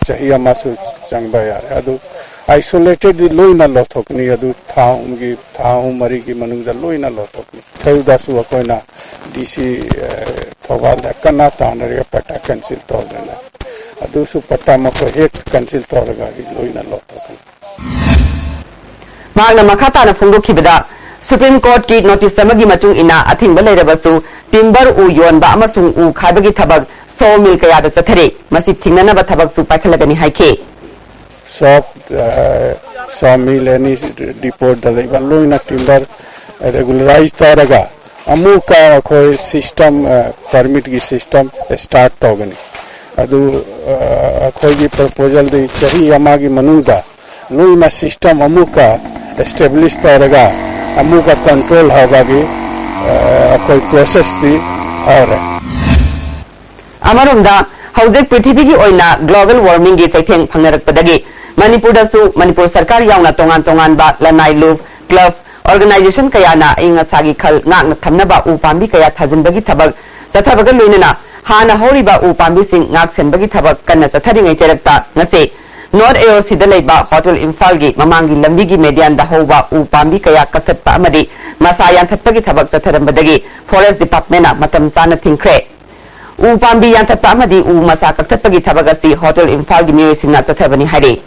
ꯆꯍꯤ ꯑꯃꯁꯨ ꯆꯪꯕ ꯌꯥꯔꯦ꯫ ꯑꯗꯨ ꯑꯥꯏꯁꯣꯂꯦꯇꯦꯗ ꯂꯣꯏꯅ ꯂꯧꯊꯣꯛꯀꯅꯤ, ꯑꯗꯨ ꯊꯥ ꯑꯍꯨꯝꯒꯤ, ꯊꯥ ꯑꯍꯨꯝ ꯃꯔꯤꯒꯤ ꯃꯅꯨꯡꯗ ꯂꯣꯏꯅ ꯂꯧꯊꯣꯛꯀꯅꯤ꯫ ꯊꯧꯗꯁꯨ ꯑꯩꯈꯣꯏꯅ ꯗꯤ ꯁꯤ, ꯑ, ꯊꯧꯕꯥꯜꯗ ꯀꯟꯅ ꯇꯥꯟꯅꯔꯒ ꯄꯇꯥ ꯀꯦꯟꯁꯦꯜ ꯇꯧꯗꯅ, ꯑꯗꯨꯁꯨ ꯄꯇꯥ ꯃꯈꯣꯏ ꯍꯦꯛ ꯀꯦꯟꯁꯦꯜ ꯇꯧꯔꯒ ꯑꯩ ꯂꯣꯏꯅ ꯂꯧꯊꯣꯛꯀꯅꯤ꯫ ꯃꯍꯥꯛꯅ ꯃꯈꯥ ꯇꯥꯅ ꯐꯣꯡꯗꯣꯛꯈꯤꯕꯗ, ꯁꯨꯄ꯭ꯔꯤꯝ ꯀꯣꯔꯠꯀꯤ ꯅꯣꯇꯤꯁ ꯑꯃꯒꯤ ꯃꯇꯨꯡ ꯏꯟꯅ ꯑꯊꯤꯡꯕ ꯂꯩꯔꯕꯁꯨ ꯇꯤꯝꯕꯔ ꯎ ꯌꯣꯟꯕ ꯑꯃꯁꯨꯡ ꯎ ꯈꯥꯏꯕꯒꯤ ꯊꯕꯛ ꯁꯣ ꯃꯤꯜ ꯀꯌꯥꯗ ꯆꯠꯊꯔꯤ꯫ ꯃꯁꯤ ꯊꯤꯡꯅꯅꯕ ꯊꯕꯛꯁꯨ ꯄꯥꯏꯈꯠꯂꯒꯅꯤ ꯍꯥꯏꯈꯤ꯫ ꯁꯣꯞ, ꯑ, ꯁꯣ ꯃꯤꯜ ꯑꯦꯅꯤ ꯗꯤꯄꯣꯠꯇ ꯂꯩꯕ ꯂꯣꯏꯅ ꯇꯤꯝꯕꯔ ꯔꯦꯒꯨꯂꯔꯥꯏꯖ ꯇꯧꯔꯒ ꯑꯃꯨꯛꯀ ꯑꯩꯈꯣꯏ ꯁꯤꯁꯇꯦꯝ, ꯑ, ꯄꯔꯃꯤꯠꯀꯤ ꯁꯤꯁꯇꯦꯝ ꯁ꯭ꯇꯥꯔꯠ ꯇꯧꯒꯅꯤ꯫ ꯑꯗꯨ, ꯑ, ꯑꯩꯈꯣꯏꯒꯤ ꯄ꯭ꯔꯣꯄꯣꯖꯦꯜꯗꯤ ꯆꯍꯤ ꯑꯃꯒꯤ ꯃꯅꯨꯡꯗ ꯂꯣꯏꯅ ꯁꯤꯁꯇꯦꯝ ꯑꯃꯨꯛꯀ ꯏꯁꯇꯦꯕ꯭ꯂꯤꯁ ꯇꯧꯔꯒ ꯑꯃꯨꯛꯀ ꯀꯟꯇ꯭ꯔꯣꯜ ꯍꯧꯕꯒꯤ, ꯑ, ꯑꯩꯈꯣꯏ ꯄ꯭ꯔꯣꯁꯦꯁꯇꯤ ꯍꯧꯔꯦ꯫ ꯑꯃꯔꯣꯝꯗ, ꯍꯧꯖꯤꯛ ꯄ꯭ꯔꯤꯊꯤꯕꯤꯒꯤ ꯑꯣꯏꯅ global warmingꯒꯤ ꯆꯩꯊꯦꯡ ꯐꯪꯅꯔꯛꯄꯗꯒꯤ ꯃꯅꯤꯄꯨꯔꯗꯁꯨ ꯃꯅꯤꯄꯨꯔ ꯁꯔꯀꯥꯔ ꯌꯥꯎꯅ ꯇꯣꯉꯥꯟ ꯇꯣꯉꯥꯟꯕ ꯂꯅꯥꯏ ꯂꯨꯞ, club, organization ꯀꯌꯥꯅ ꯑꯏꯪ ꯑꯁꯥꯒꯤ ꯈꯜ ꯉꯥꯛꯅ ꯊꯝꯅꯕ ꯎ ꯄꯥꯝꯕꯤ ꯀꯌꯥ ꯊꯥꯖꯤꯟꯕꯒꯤ ꯊꯕꯛ ꯆꯠꯊꯕꯒ ꯂꯣꯏꯅꯅ ꯍꯥꯟꯅ ꯍꯧꯔꯤꯕ ꯎ ꯄꯥꯝꯕꯤꯁꯤꯡ ꯉꯥꯛ ꯁꯦꯟꯕꯒꯤ ꯊꯕꯛ ꯀꯟꯅ ꯆꯠꯊꯔꯤꯉꯩ ꯆꯩꯔꯛꯇ ꯉꯁꯤ North AOCꯗ ꯂꯩꯕ Hotel Imphalꯒꯤ ꯃꯃꯥꯡꯒꯤ ꯂꯝꯕꯤꯒꯤ medianꯗ ꯍꯧꯕ ꯎ ꯄꯥꯝꯕꯤ ꯀꯌꯥ ꯀꯛꯊꯠꯄ ꯑꯃꯗꯤ ꯃꯁꯥ ꯌꯥꯟꯊꯠꯄꯒꯤ ꯊꯕꯛ ꯆꯠꯊꯔꯝꯕꯗꯒꯤ Forest Departmentꯅ ꯃꯇꯝ ꯆꯥꯅ ꯊꯤꯡꯈ꯭ꯔꯦ꯫ ꯎ ꯄꯥꯝꯕꯤ ꯌꯥꯟꯊꯠꯄ ꯑꯃꯗꯤ ꯎ ꯃꯁꯥ ꯀꯛꯊꯠꯄꯒꯤ ꯊꯕꯛ ꯑꯁꯤ Hotel Imphalꯒꯤ ꯃꯤꯑꯣꯏꯁꯤꯡꯅ ꯆꯠꯊꯕꯅꯤ ꯍꯥꯏꯔꯤ꯫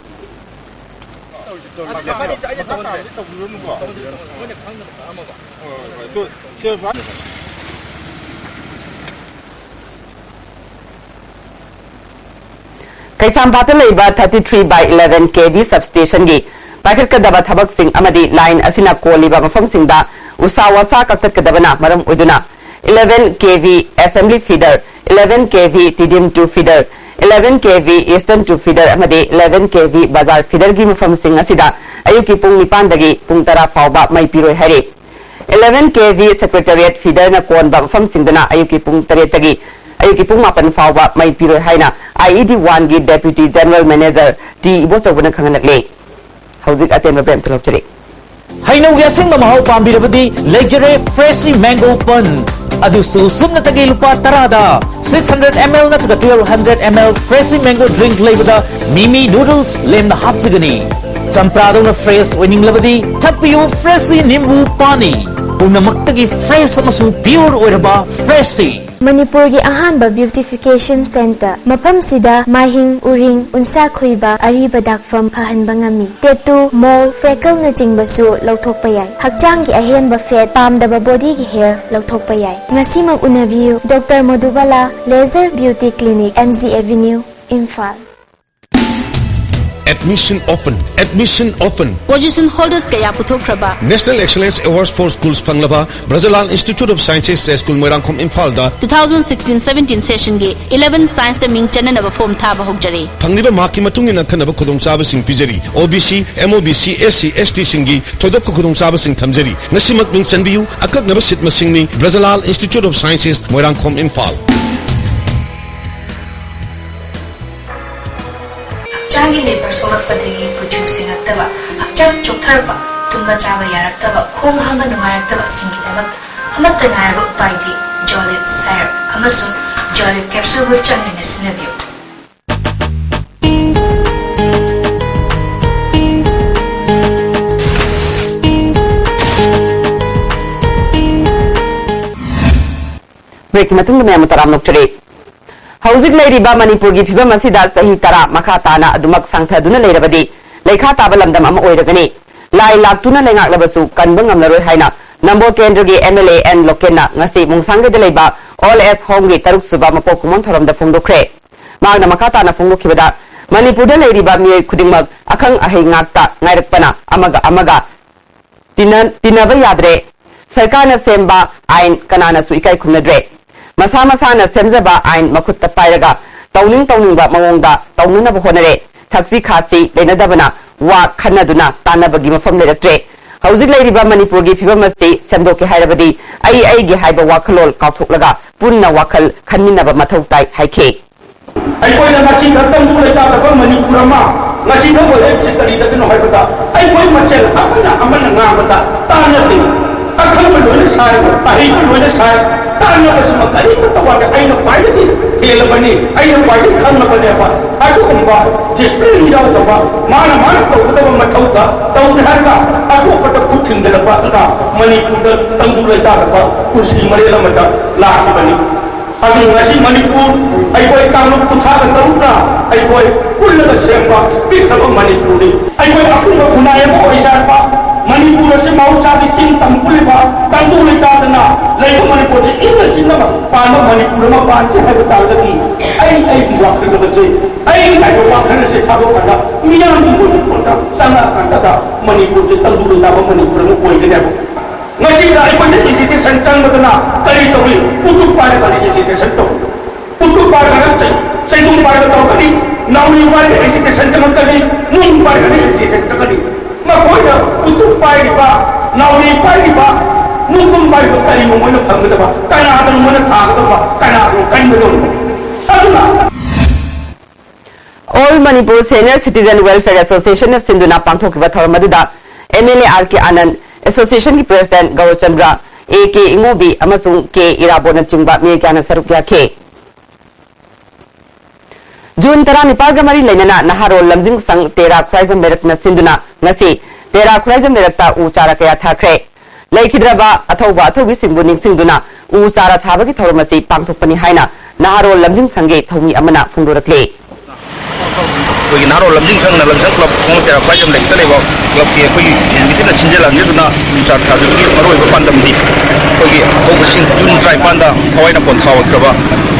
ꯀꯩꯁꯥꯝꯄꯥꯠꯇ ꯂꯩꯕ thirty three by eleven KV substationꯒꯤ ꯄꯥꯏꯈꯠꯀꯗꯕ ꯊꯕꯛꯁꯤꯡ ꯑꯃꯗꯤ line ꯑꯁꯤꯅ ꯀꯣꯜꯂꯤꯕ ꯃꯐꯝꯁꯤꯡꯗ ꯎꯁꯥ ꯋꯥꯁꯥ ꯀꯛꯊꯠꯀꯗꯕꯅ ꯃꯔꯝ ꯑꯣꯏꯗꯨꯅ eleven KV assembly feeder, eleven KV Tiddim two feeder, eleven KV Eastern two feeder ꯑꯃꯗꯤ eleven KV Bazar feederꯒꯤ ꯃꯐꯝꯁꯤꯡ ꯑꯁꯤꯗ ꯑꯌꯨꯛꯀꯤ ꯄꯨꯡ ꯅꯤꯄꯥꯟꯗꯒꯤ ꯄꯨꯡ ꯇꯔꯥ ꯐꯥꯎꯕ ꯃꯩ ꯄꯤꯔꯣꯏ ꯍꯥꯏꯔꯤ꯫ Eleven KV Secretariat feederꯅ ꯀꯣꯟꯕ ꯃꯐꯝꯁꯤꯡꯗꯅ ꯑꯌꯨꯛꯀꯤ ꯄꯨꯡ ꯇꯔꯦꯠꯇꯒꯤ ꯑꯌꯨꯛꯀꯤ ꯄꯨꯡ ꯃꯥꯄꯟ ꯐꯥꯎꯕ ꯃꯩ ꯄꯤꯔꯣꯏ ꯍꯥꯏꯅ IED oneꯒꯤ Deputy General Manager T ꯏꯕꯣꯆꯧꯕꯅ ꯈꯪꯍꯜꯂꯛꯂꯤ꯫ ꯍꯧꯖꯤꯛ ꯑꯇꯦꯟꯕ break ꯑꯃ ꯂꯧꯖꯔꯤ꯫ ꯍꯩꯅꯧꯒꯤ ꯑꯁꯦꯡꯕ ꯃꯍꯥꯎ ꯄꯥꯝꯕꯤꯔꯕꯗꯤ ꯂꯩꯖꯔꯦ Freshie Mango Punch꯫ ꯑꯗꯨꯁꯨ ꯁꯨꯞꯅꯇꯒꯤ ꯂꯨꯄꯥ ꯇꯔꯥꯗ꯫ Six hundred ml ꯅꯠꯇ꯭ꯔꯒ twelve hundred ml Freshie Mango drink ꯂꯩꯕꯗ Mimi noodles ꯂꯦꯝꯅ ꯍꯥꯞꯆꯒꯅꯤ꯫ ꯆꯝꯄ꯭ꯔꯥꯗꯧꯅ fresh ꯑꯣꯏꯅꯤꯡꯂꯕꯗꯤ ꯊꯛꯄꯤꯌꯨ Freshie ꯅꯤꯝꯕꯨ ꯄꯥꯅꯤ꯫ ꯄꯨꯝꯅꯃꯛꯇꯒꯤ fresh ꯑꯃꯁꯨꯡ pure ꯑꯣꯏꯔꯕ Freshie꯫ ꯃꯅꯤꯄꯨꯔꯒꯤ ꯑꯍꯥꯟꯕ beautification centre꯫ ꯃꯐꯝꯁꯤꯗ ꯃꯥꯏꯍꯤꯡ, ꯎꯔꯤꯡ, ꯎꯟꯁꯥ ꯈꯨꯏꯕ, ꯑꯔꯤꯕ ꯗꯥꯛꯐꯝ ꯐꯍꯟꯕ ꯉꯝꯃꯤ꯫ Tattoo, mole, freckleꯅꯆꯤꯡꯕꯁꯨ ꯂꯧꯊꯣꯛꯄ ꯌꯥꯏ꯫ ꯍꯛꯆꯥꯡꯒꯤ ꯑꯍꯦꯟꯕ fat, ꯄꯥꯝꯗꯕ bodyꯒꯤ hair ꯂꯧꯊꯣꯛꯄ ꯌꯥꯏ꯫ ꯉꯁꯤꯃꯛ ꯎꯅꯕꯤꯌꯨ, Doctor Madhubala Laser Beauty Clinic, MG Avenue, Imphal꯫ Admission open, admission open꯫ Position holders ꯀꯌꯥ ꯄꯨꯊꯣꯛꯈ꯭ꯔꯕ National Excellence Awards for Schools ꯐꯪꯂꯕ ꯕ꯭ꯔꯖꯂꯥꯜ Institute of Sciences, J school, Moirangkhom, ꯏꯝꯐꯥꯜꯗ two thousand sixteen seventeen sessionꯒꯤ eleven scienceꯇ ꯃꯤꯡ ꯆꯟꯅꯅꯕ form ꯊꯥꯕ ꯍꯧꯖꯔꯦ꯫ ꯐꯪꯂꯤꯕ markꯀꯤ ꯃꯇꯨꯡ ꯏꯟꯅ ꯑꯈꯟꯅꯕ ꯈꯨꯗꯣꯡꯆꯥꯕꯁꯤꯡ ꯄꯤꯖꯔꯤ꯫ OBC, MOBC, SC, STꯁꯤꯡꯒꯤ ꯊꯣꯏꯗꯣꯛꯄ ꯈꯨꯗꯣꯡꯆꯥꯕꯁꯤꯡ ꯊꯝꯖꯔꯤ꯫ ꯉꯁꯤꯃꯛ ꯃꯤꯡ ꯆꯟꯕꯤꯌꯨ꯫ ꯑꯀꯛꯅꯕ seat ꯃꯁꯤꯡꯅꯤ꯫ ꯕ꯭ꯔꯖꯂꯥꯜ Institute of Sciences, Moirangkhom, Imphal. ꯍꯛꯆꯥꯡꯒꯤ ꯂꯦꯕꯔ ꯁꯣꯛꯂꯛꯄꯗꯒꯤ ꯀꯨꯆꯨ ꯁꯦꯡꯉꯛꯇꯕ, ꯍꯛꯆꯥꯡ ꯆꯣꯛꯊꯔꯛꯄ, ꯇꯨꯝꯕ ꯆꯥꯕ ꯌꯥꯔꯛꯇꯕ, ꯈꯣꯡ ꯍꯥꯝꯕ ꯅꯨꯡꯉꯥꯏꯔꯛꯇꯕꯁꯤꯡꯒꯤꯗꯃꯛꯇ ꯑꯃꯠꯇ ꯉꯥꯏꯔꯕ ꯎꯄꯥꯏꯗꯤ ꯖꯣꯂꯤꯞ ꯁꯥꯏꯔꯞ ꯑꯃꯁꯨꯡ ꯖꯣꯂꯤꯞ ꯀꯦꯞꯁꯨꯜꯕꯨ ꯆꯥꯡ ꯅꯥꯏꯅ ꯁꯤꯖꯤꯟꯅꯕꯤꯌꯨ꯫ ꯕ꯭ꯔꯦꯛꯀꯤ ꯃꯇꯨꯡꯗ ꯃꯌꯥꯝꯕꯨ ꯇꯔꯥꯝꯅ ꯑꯣꯛꯆꯔꯤ꯫ ꯍꯧꯖꯤꯛ ꯂꯩꯔꯤꯕ ꯃꯅꯤꯄꯨꯔꯒꯤ ꯐꯤꯕꯝ ꯑꯁꯤꯗ ꯆꯍꯤ ꯇꯔꯥ ꯃꯈꯥ ꯇꯥꯅ ꯑꯗꯨꯃꯛ ꯁꯥꯡꯊꯗꯨꯅ ꯂꯩꯔꯕꯗꯤ ꯂꯩꯈꯥ ꯇꯥꯕ ꯂꯝꯗꯝ ꯑꯃ ꯑꯣꯏꯔꯒꯅꯤ꯫ ꯂꯥꯏ ꯂꯥꯛꯇꯨꯅ ꯂꯩꯉꯥꯛꯂꯕꯁꯨ ꯀꯟꯕ ꯉꯝꯂꯔꯣꯏ ꯍꯥꯏꯅ ꯅꯝꯕꯣꯜ ꯀꯦꯟꯗ꯭ꯔꯒꯤ ꯑꯦꯝ ꯑꯦꯜ ꯑꯦ ꯑꯦꯟ ꯂꯣꯀꯦꯟꯅ ꯉꯁꯤ ꯃꯨꯡꯁꯥꯡꯒꯩꯗ ꯂꯩꯕ ꯑꯣꯜ ꯑꯦꯖ ꯍꯣꯝꯒꯤ ꯇꯔꯨꯛ ꯁꯨꯕ ꯃꯄꯣꯛ ꯀꯨꯝꯑꯣꯟ ꯊꯧꯔꯝꯗ ꯐꯣꯡꯗꯣꯛꯈ꯭ꯔꯦ꯫ ꯃꯍꯥꯛꯅ ꯃꯈꯥ ꯇꯥꯅ ꯐꯣꯡꯗꯣꯛꯈꯤꯕꯗ, ꯃꯅꯤꯄꯨꯔꯗ ꯂꯩꯔꯤꯕ ꯃꯤꯑꯣꯏ ꯈꯨꯗꯤꯡꯃꯛ ꯑꯈꯪ ꯑꯍꯩ ꯉꯥꯛꯇ ꯉꯥꯏꯔꯛꯄꯅ ꯑꯃꯒ ꯑꯃꯒ ꯇꯤꯟꯅ-, ꯇꯤꯟꯅꯕ ꯌꯥꯗ꯭ꯔꯦ꯫ ꯁꯔꯀꯥꯔꯅ ꯁꯦꯝꯕ ꯑꯥꯏꯟ ꯀꯅꯥꯅꯁꯨ ꯏꯀꯥꯏ ꯈꯨꯝꯅꯗ꯭ꯔꯦ꯫ ꯃꯁꯥ ꯃꯁꯥꯅ ꯁꯦꯝꯖꯕ ꯑꯥꯏꯟ ꯃꯈꯨꯠꯇ ꯄꯥꯏꯔꯒ ꯇꯧꯅꯤꯡ ꯇꯧꯅꯤꯡꯕ ꯃꯑꯣꯡꯗ ꯇꯧꯅꯅꯕ ꯍꯣꯠꯅꯔꯦ꯫ ꯊꯛꯁꯤ ꯈꯥꯁꯤ ꯂꯩꯅꯗꯕꯅ ꯋꯥ ꯈꯟꯅꯗꯨꯅ ꯇꯥꯟꯅꯕꯒꯤ ꯃꯐꯝ ꯂꯩꯔꯛꯇ꯭ꯔꯦ꯫ ꯍꯧꯖꯤꯛ ꯂꯩꯔꯤꯕ ꯃꯅꯤꯄꯨꯔꯒꯤ ꯐꯤꯕꯝ ꯑꯁꯤ ꯁꯦꯝꯗꯣꯛꯀꯦ ꯍꯥꯏꯔꯕꯗꯤ ꯑꯩ ꯑꯩꯒꯤ ꯍꯥꯏꯕ ꯋꯥꯈꯜꯂꯣꯟ ꯀꯥꯎꯊꯣꯛꯂꯒ ꯄꯨꯟꯅ ꯋꯥꯈꯜ ꯈꯟꯃꯤꯟꯅꯕ ꯃꯊꯧ ꯇꯥꯏ ꯍꯥꯏꯈꯤ꯫ ꯑꯩꯈꯣꯏꯅ ꯉꯁꯤꯗ ꯇꯪꯗꯨ ꯂꯩꯇꯥꯗꯕ ꯃꯅꯤꯄꯨꯔ ꯑꯃ ꯉꯁꯤꯗ ꯑꯣꯏꯔꯛꯏꯕꯁꯤ ꯀꯔꯤꯗꯒꯤꯅꯣ ꯍꯥꯏꯕꯗ, ꯑꯩꯈꯣꯏ ꯃꯁꯦꯜ ꯑꯃꯅ ꯑꯃꯅ ꯉꯥꯡꯕꯗ ꯇꯥꯟꯅꯗꯦ꯫ ꯑꯈꯪꯕ ꯂꯣꯏꯅ ꯁꯥꯏ, ꯑꯍꯩꯕ ꯂꯣꯏꯅ ꯁꯥꯏ, ꯇꯥꯟꯅꯕꯁꯤꯃ ꯀꯔꯤꯃꯠꯇ ꯋꯥꯠꯇꯦ꯫ ꯑꯩꯅ ꯈ꯭ꯋꯥꯏꯗꯒꯤ ꯍꯦꯜꯂꯕꯅꯤ, ꯑꯩꯅ ꯈ꯭ꯋꯥꯏꯗꯒꯤ ꯈꯪꯂꯕꯅꯦꯕ꯫ ꯑꯗꯨꯒꯨꯝꯕ ꯗꯤꯁꯤꯄ꯭ꯂꯤꯟ ꯌꯥꯎꯗꯕ, ꯃꯥꯅ ꯃꯥꯅ ꯇꯧꯒꯗꯕ ꯃꯊꯧꯗ ꯇꯧꯗꯦ ꯍꯥꯏꯔꯒ ꯑꯇꯣꯞꯄꯗ ꯈꯨꯠ ꯊꯤꯡꯖꯤꯜꯂꯛꯄ ꯑꯗꯨꯅ ꯃꯅꯤꯄꯨꯔꯗ ꯇꯪꯗꯨ ꯂꯩꯇꯥꯗꯕ ꯄꯨꯟꯁꯤ ꯃꯔꯦꯜ ꯑꯃꯗ ꯂꯥꯛꯈꯤꯕꯅꯤ꯫ ꯑꯗꯨ ꯉꯁꯤ ꯃꯅꯤꯄꯨꯔ, ꯑꯩꯈꯣꯏ ꯀꯥꯡꯂꯨꯞ ꯀꯨꯟꯊ꯭ꯔꯥꯒ ꯇꯔꯨꯛꯅ ꯑꯩꯈꯣꯏ ꯄꯨꯜꯂꯒ ꯁꯦꯝꯕ ꯄꯤꯛꯈ꯭ꯔꯕ ꯃꯅꯤꯄꯨꯔꯅꯤ꯫ ꯑꯩꯈꯣꯏ ꯑꯄꯨꯟꯕ ꯈꯨꯟꯅꯥꯏ ꯑꯃ ꯑꯣꯏꯖꯔꯛꯄ ꯃꯅꯤꯄꯨꯔ ꯑꯁꯤ ꯃꯍꯧꯁꯥꯒꯤ ꯆꯤꯡ ꯇꯝ ꯄꯨꯜꯂꯤꯕ ꯇꯪꯗꯨ ꯂꯩꯇꯥꯗꯅ ꯂꯩꯕ ꯃꯅꯤꯄꯨꯔꯁꯤ ꯏꯪꯅ ꯆꯤꯛꯅ ꯄꯥꯟꯕ ꯃꯅꯤꯄꯨꯔ ꯑꯃ ꯄꯥꯟꯁꯤ ꯍꯥꯏꯕ ꯇꯥꯔꯒꯗꯤ ꯑꯩ ꯑꯩꯒꯤ ꯋꯥꯈꯜ ꯑꯃꯁꯦ, ꯑꯩꯒꯤ ꯍꯥꯏꯕ ꯋꯥꯈꯜ ꯑꯁꯦ ꯊꯥꯗꯣꯛꯑꯒ ꯃꯤꯌꯥꯝꯒꯤ ꯑꯣꯏꯕ ꯄꯣꯠꯇ ꯆꯪꯉꯛꯑꯀꯥꯟꯗ ꯃꯅꯤꯄꯨꯔꯁꯦ ꯇꯪꯗꯨ ꯂꯩꯇꯥꯕ ꯃꯅꯤꯄꯨꯔ ꯑꯃ ꯑꯣꯏꯒꯅꯦꯕ꯫ ꯉꯁꯤꯗ ꯑꯩꯈꯣꯏꯅ ꯑꯦꯖꯤꯇꯦꯁꯟ ꯆꯪꯕꯗꯅ ꯀꯔꯤ ꯇꯧꯏ? ꯎꯇꯨꯞ ꯄꯥꯏꯔꯒ ꯑꯦꯖꯤꯇꯦꯁꯟ ꯇꯧꯏ꯫ ꯎꯇꯨꯞ ꯄꯥꯏꯔꯒ ꯆꯩ-, ꯆꯩꯗꯨꯝ ꯄꯥꯏꯔꯒ ꯇꯧꯔꯛꯀꯅꯤ, ꯅꯥꯎꯔꯤ ꯄꯥꯏꯔꯒ ꯑꯦꯖꯤꯇꯦꯁꯟ ꯆꯪꯉꯛꯀꯅꯤ, ꯅꯨꯡ ꯄꯥꯏꯔꯒ ꯑꯦꯖꯤꯇꯦꯁꯟ ꯆꯪꯉꯛꯀꯅꯤ꯫ ꯃꯈꯣꯏꯅ ꯎꯇꯨꯞ ꯄꯥꯏꯔꯤꯕ, ꯅꯥꯎꯔꯤ ꯄꯥꯏꯔꯤꯕ, ꯅꯨꯡꯗꯨꯝ ꯄꯥꯏꯔꯤꯕ ꯀꯔꯤꯅꯣ ꯃꯣꯏꯅ ꯐꯪꯒꯗꯕ? ꯀꯅꯥꯗꯅꯣ ꯃꯣꯏꯅ ꯊꯥꯒꯗꯕ? ꯀꯅꯥꯗꯅꯣ ꯀꯟꯒꯗꯕ? ꯑꯗꯨꯅ All Manipur Senior Citizen Welfare Association ꯅ ꯁꯤꯟꯗꯨꯅ ꯄꯥꯡꯊꯣꯛꯈꯤꯕ ꯊꯧꯔꯝ ꯑꯗꯨꯗ M L A R K Anand, Association ꯒꯤ President ꯒꯧꯔꯆꯟꯗ꯭ꯔ, A K ꯏꯉꯣꯕꯤ ꯑꯃꯁꯨꯡ K ꯏꯔꯥꯕꯣꯠꯅꯆꯤꯡꯕ ꯃꯤꯑꯣꯏ ꯀꯌꯥꯅ ꯁꯔꯨꯛ ꯌꯥꯈꯤ꯫ ꯖꯨꯟ ꯇꯔꯥꯅꯤꯄꯥꯜꯒ ꯃꯔꯤ ꯂꯩꯅꯅ ꯅꯍꯥꯔꯣꯜ ꯂꯝꯖꯤꯡ ꯁꯪ ꯇꯦꯔꯥ ꯈꯨꯔꯥꯏꯖꯝ ꯂꯩꯔꯛꯅ ꯁꯤꯟꯗꯨꯅ ꯉꯁꯤ ꯇꯦꯔꯥ ꯈꯨꯔꯥꯏꯖꯝ ꯂꯩꯔꯛꯇ ꯎ ꯆꯥꯔ ꯀꯌꯥ ꯊꯥꯈ꯭ꯔꯦ꯫ ꯂꯩꯈꯤꯗ꯭ꯔꯕ ꯑꯊꯧꯕ ꯑꯊꯧꯕꯤꯁꯤꯡꯕꯨ ꯅꯤꯡꯁꯤꯡꯗꯨꯅ ꯎ ꯆꯥꯔ ꯊꯥꯕꯒꯤ ꯊꯧꯔꯝ ꯑꯁꯤ ꯄꯥꯡꯊꯣꯛꯄꯅꯤ ꯍꯥꯏꯅ ꯅꯍꯥꯔꯣꯜ ꯂꯝꯖꯤꯡ ꯁꯪꯒꯤ ꯊꯧꯃꯤ ꯑꯃꯅ ꯐꯣꯡꯗꯣꯔꯛꯂꯤ꯫ ꯑꯩꯈꯣꯏꯒꯤ ꯅꯍꯥꯔꯣꯜ ꯂꯝꯖꯤꯡ ꯁꯪꯅ ꯂꯝꯖꯤꯡ ꯀ꯭ꯂꯕ ꯈꯣꯡꯎꯞ ꯇꯦꯔꯥ ꯈ꯭ꯋꯥꯏꯖꯝ ꯂꯩꯔꯛꯇ ꯂꯩꯕ ꯀ꯭ꯂꯕꯀꯤ ꯑꯩꯈꯣꯏꯒꯤ ꯀꯃꯤꯇꯤꯅ ꯁꯤꯟꯖ ꯂꯥꯡꯖꯗꯨꯅ ꯎ ꯆꯥꯔ ꯊꯥꯖꯕꯒꯤ ꯃꯔꯨꯑꯣꯏꯕ ꯄꯥꯟꯗꯝꯗꯤ ꯑꯩꯈꯣꯏꯒꯤ ꯑꯊꯧꯕꯁꯤꯡ ꯖꯨꯟ ꯇꯔꯥꯅꯤꯄꯥꯟꯗ ꯊꯋꯥꯏꯅ ꯄꯣꯟꯊꯥ ꯑꯣꯏꯈ꯭ꯔꯕ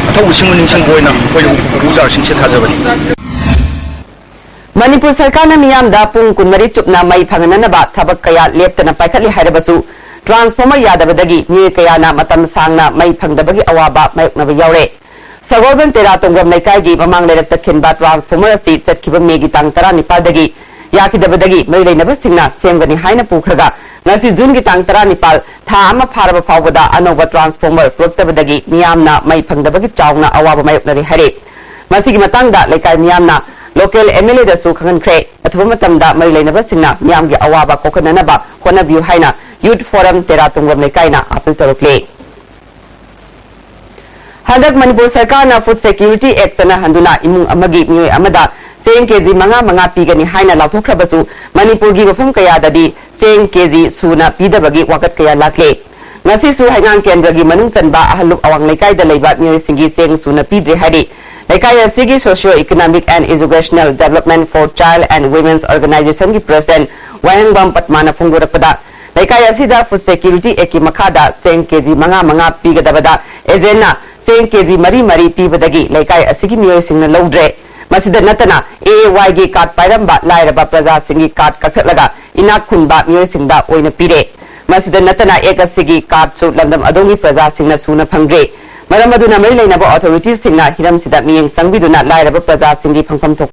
ꯑꯊꯧꯕꯁꯤꯡꯕꯨ ꯅꯤꯡꯁꯤꯡꯕ ꯑꯣꯏꯅ ꯑꯩꯈꯣꯏꯅ ꯎ ꯆꯥꯔꯁꯤꯡꯁꯦ ꯊꯥꯖꯕꯅꯤ꯫ ꯃꯅꯤꯄꯨꯔ ꯁꯔꯀꯥꯔꯅ ꯃꯤꯌꯥꯝꯗ ꯄꯨꯡ ꯀꯨꯟꯃꯔꯤ ꯆꯨꯞꯅ ꯃꯩ ꯐꯪꯍꯟꯅꯅꯕ ꯊꯕꯛ ꯀꯌꯥ ꯂꯦꯞꯇꯅ ꯄꯥꯏꯈꯠꯂꯤ ꯍꯥꯏꯔꯕꯁꯨ, transformer ꯌꯥꯗꯕꯗꯒꯤ ꯃꯤꯑꯣꯏ ꯀꯌꯥꯅ ꯃꯇꯝ ꯁꯥꯡꯅ ꯃꯩ ꯐꯪꯗꯕꯒꯤ ꯑꯋꯥꯕ ꯃꯥꯌꯣꯛꯅꯕ ꯌꯥꯎꯔꯦ꯫ ꯁꯒꯣꯜꯕꯟ ꯇꯦꯔꯥ ꯇꯣꯡꯕ꯭ꯔꯝ ꯂꯩꯀꯥꯏꯒꯤ ꯃꯃꯥꯡ ꯂꯩꯔꯛꯇ ꯈꯤꯟꯕ transformer ꯑꯁꯤ ꯆꯠꯈꯤꯕ ꯃꯦꯒꯤ ꯇꯥꯡ ꯇꯔꯥꯅꯤꯄꯥꯜꯗꯒꯤ ꯌꯥꯈꯤꯗꯕꯗꯒꯤ ꯃꯔꯤ ꯂꯩꯅꯕꯁꯤꯡꯅ ꯁꯦꯝꯒꯅꯤ ꯍꯥꯏꯅ ꯄꯨꯈ꯭ꯔꯒ, ꯉꯁꯤ ꯖꯨꯟꯒꯤ ꯇꯥꯡ ꯇꯔꯥꯅꯤꯄꯥꯜ, ꯊꯥ ꯑꯃ ꯐꯥꯔꯕ ꯐꯥꯎꯕꯗ ꯑꯅꯧꯕ transformer ꯄꯨꯔꯛꯇꯕꯗꯒꯤ ꯃꯤꯌꯥꯝꯅ ꯃꯩ ꯐꯪꯗꯕꯒꯤ ꯆꯥꯎꯅ ꯑꯋꯥꯕ ꯃꯥꯌꯣꯛꯅꯔꯤ ꯍꯥꯏꯔꯤ꯫ ꯃꯁꯤꯒꯤ ꯃꯇꯥꯡꯗ ꯂꯩꯀꯥꯏ ꯃꯤꯌꯥꯝꯅ local M L A ꯗꯁꯨ ꯈꯪꯍꯟꯈ꯭ꯔꯦ꯫ ꯑꯊꯨꯕ ꯃꯇꯝꯗ ꯃꯔꯤ ꯂꯩꯅꯕꯁꯤꯡꯅ ꯃꯤꯌꯥꯝꯒꯤ ꯑꯋꯥꯕ ꯀꯣꯛꯍꯟꯅꯅꯕ ꯍꯣꯠꯅꯕꯤꯌꯨ ꯍꯥꯏꯅ Youth Forum ꯇꯦꯔꯥ ꯇꯣꯡꯕ꯭ꯔꯝ ꯂꯩꯀꯥꯏꯅ appeal ꯇꯧꯔꯛꯂꯤ꯫ ꯍꯟꯗꯛ ꯃꯅꯤꯄꯨꯔ ꯁꯔꯀꯥꯔꯅ Food Security Act ꯆꯠꯅꯍꯟꯗꯨꯅ ꯏꯃꯨꯡ ꯑꯃꯒꯤ ꯃꯤꯑꯣꯏ ꯑꯃꯗ ꯆꯦꯡ ꯀꯦꯖꯤ ꯃꯉꯥ ꯃꯉꯥ ꯄꯤꯒꯅꯤ ꯍꯥꯏꯅ ꯂꯥꯎꯊꯣꯛꯈ꯭ꯔꯕꯁꯨ, ꯃꯅꯤꯄꯨꯔꯒꯤ ꯃꯐꯝ ꯀꯌꯥꯗꯗꯤ ꯆꯦꯡ ꯀꯦꯖꯤ ꯁꯨꯅ ꯄꯤꯗꯕꯒꯤ ꯋꯥꯀꯠ ꯀꯌꯥ ꯂꯥꯛꯂꯦ꯫ ꯉꯁꯤꯁꯨ ꯍꯩꯉꯥꯡ ꯀꯦꯟꯗ꯭ꯔꯒꯤ ꯃꯅꯨꯡ ꯆꯟꯕ ꯑꯍꯜꯂꯨꯞ ꯑꯋꯥꯡ ꯂꯩꯀꯥꯏꯗ ꯂꯩꯕ ꯃꯤꯑꯣꯏꯁꯤꯡꯒꯤ ꯆꯦꯡ ꯁꯨꯅ ꯄꯤꯗ꯭ꯔꯦ ꯍꯥꯏꯔꯤ꯫ ꯂꯩꯀꯥꯏ ꯑꯁꯤꯒꯤ Socio Economic and Educational Development for Child and Women's Organization ꯒꯤ President ꯋꯥꯍꯦꯡꯕꯝ ꯄꯠꯃꯥꯅ ꯐꯣꯡꯗꯣꯔꯛꯄꯗ, ꯂꯩꯀꯥꯏ ꯑꯁꯤꯗ Food Security Act ꯀꯤ ꯃꯈꯥꯗ ꯆꯦꯡ ꯀꯦꯖꯤ ꯃꯉꯥ ꯃꯉꯥ ꯄꯤꯒꯗꯕꯗ agent ꯅ ꯆꯦꯡ ꯀꯦꯖꯤ ꯃꯔꯤ ꯃꯔꯤ ꯄꯤꯕꯗꯒꯤ ꯂꯩꯀꯥꯏ ꯑꯁꯤꯒꯤ ꯃꯤꯑꯣꯏꯁꯤꯡꯅ ꯂꯧꯗ꯭ꯔꯦ꯫ ꯃꯁꯤꯗ ꯅꯠꯇꯅ, A A Y ꯒꯤ card ꯄꯥꯏꯔꯝꯕ ꯂꯥꯏꯔꯕ ꯄ꯭ꯔꯖꯥꯁꯤꯡꯒꯤ card ꯀꯛꯊꯠꯂꯒ ꯏꯅꯥꯛ ꯈꯨꯟꯕ ꯃꯤꯑꯣꯏꯁꯤꯡꯗ ꯑꯣꯏꯅ ꯄꯤꯔꯦ꯫ ꯃꯁꯤꯗ ꯅꯠꯇꯅ, Act ꯑꯁꯤꯒꯤ card ꯁꯨ ꯂꯝꯗꯝ ꯑꯗꯣꯝꯒꯤ ꯄ꯭ꯔꯖꯥꯁꯤꯡꯅ ꯁꯨꯅ ꯐꯪꯗ꯭ꯔꯦ꯫ ꯃꯔꯝ ꯑꯗꯨꯅ ꯃꯔꯤ ꯂꯩꯅꯕ authority ꯁꯤꯡꯅ ꯍꯤꯔꯝꯁꯤꯗ ꯃꯤꯠꯌꯦꯡ ꯆꯪꯕꯤꯗꯨꯅ ꯂꯥꯏꯔꯕ ꯄ꯭ꯔꯖꯥꯁꯤꯡꯒꯤ ꯐꯪꯐꯝ ꯊꯣꯛꯄ